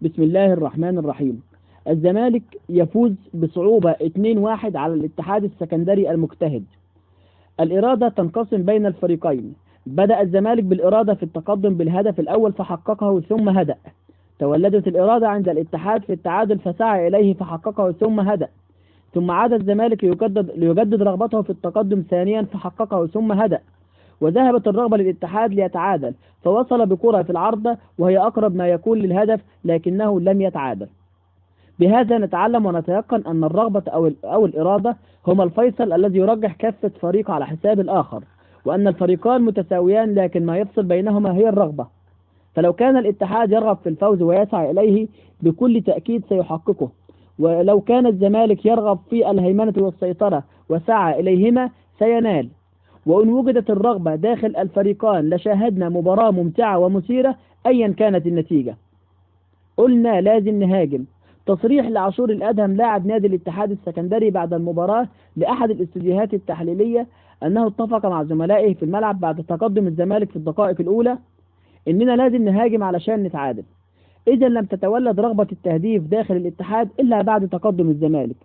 بسم الله الرحمن الرحيم. الزمالك يفوز بصعوبة 2-1 على الاتحاد السكندري المجتهد. الإرادة تنقسم بين الفريقين. بدأ الزمالك بالإرادة في التقدم بالهدف الأول فحققه ثم هدأ. تولدت الإرادة عند الاتحاد في التعادل فسعى إليه فحققه ثم هدأ. ثم عاد الزمالك ليجدد رغبته في التقدم ثانيا فحققه ثم هدأ. وذهبت الرغبة للاتحاد ليتعادل فوصل بكرة في العارضة وهي أقرب ما يكون للهدف لكنه لم يتعادل. بهذا نتعلم ونتيقن أن الرغبة أو الإرادة هما الفيصل الذي يرجح كفة فريق على حساب الآخر، وأن الفريقان متساويان لكن ما يفصل بينهما هي الرغبة. فلو كان الاتحاد يرغب في الفوز ويسعى إليه بكل تأكيد سيحققه، ولو كان الزمالك يرغب في الهيمنة والسيطرة وسعى إليهما سينال. وإن وجدت الرغبة داخل الفريقان لشاهدنا مباراة ممتعة ومثيرة أيا كانت النتيجة. قلنا لازم نهاجم. تصريح لعاشور الأدهم لاعب نادي الاتحاد السكندري بعد المباراة لأحد الاستوديوهات التحليلية أنه اتفق مع زملائه في الملعب بعد تقدم الزمالك في الدقائق الأولى إننا لازم نهاجم علشان نتعادل. إذا لم تتولد رغبة التهديف داخل الاتحاد إلا بعد تقدم الزمالك.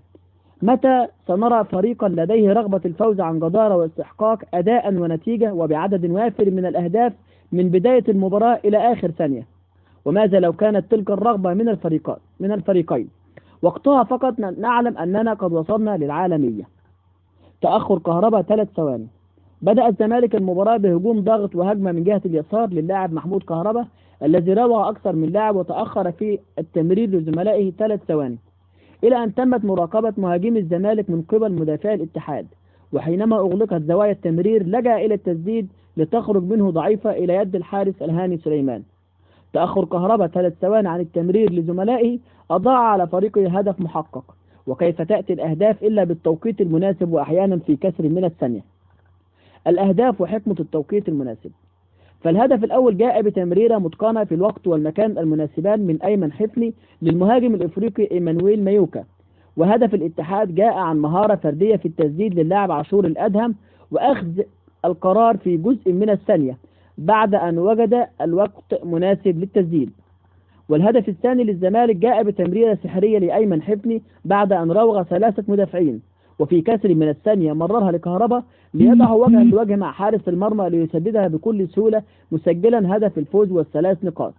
متى سنرى فريقا لديه رغبة الفوز عن جدارة واستحقاق أداء ونتيجة وبعدد وافر من الأهداف من بداية المباراة إلى آخر ثانية؟ وماذا لو كانت تلك الرغبة من الفريقين؟ وقتها فقط نعلم أننا قد وصلنا للعالمية. تأخر كهربا 3 ثواني. بدأ الزمالك المباراة بهجوم ضاغط وهجمة من جهة اليسار للاعب محمود كهربا الذي روى أكثر من لاعب وتأخر في التمرير لزملائه 3 ثواني، إلى أن تمت مراقبة مهاجمي الزمالك من قبل مدافعي الاتحاد، وحينما أغلقت زوايا التمرير لجأ إلى التسديد لتخرج منه ضعيفة إلى يد الحارس الهاني سليمان. تأخر كهربا 3 ثواني عن التمرير لزملائه أضاع على فريقه هدف محقق، وكيف تأتي الأهداف إلا بالتوقيت المناسب وأحيانا في كسر من الثانية. الأهداف وحكمة التوقيت المناسب. فالهدف الأول جاء بتمريرة متقنة في الوقت والمكان المناسبان من أيمن حفني للمهاجم الإفريقي إيمانويل مايوكا، وهدف الاتحاد جاء عن مهارة فردية في التسديد للاعب عاشور الأدهم وأخذ القرار في جزء من الثانية بعد أن وجد الوقت مناسب للتسديد. والهدف الثاني للزمالك جاء بتمريرة سحرية لأيمن حفني بعد أن راوغ 3 مدافعين، وفي كسر من الثانية مررها لكهربا ليضعه وجها لوجه مع حارس المرمى ليسددها بكل سهولة مسجلا هدف الفوز وال3 نقاط.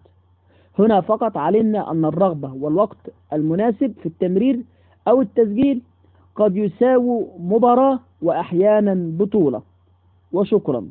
هنا فقط علمنا أن الرغبة والوقت المناسب في التمرير أو التسجيل قد يساووا مباراة وأحيانا بطولة. وشكرا.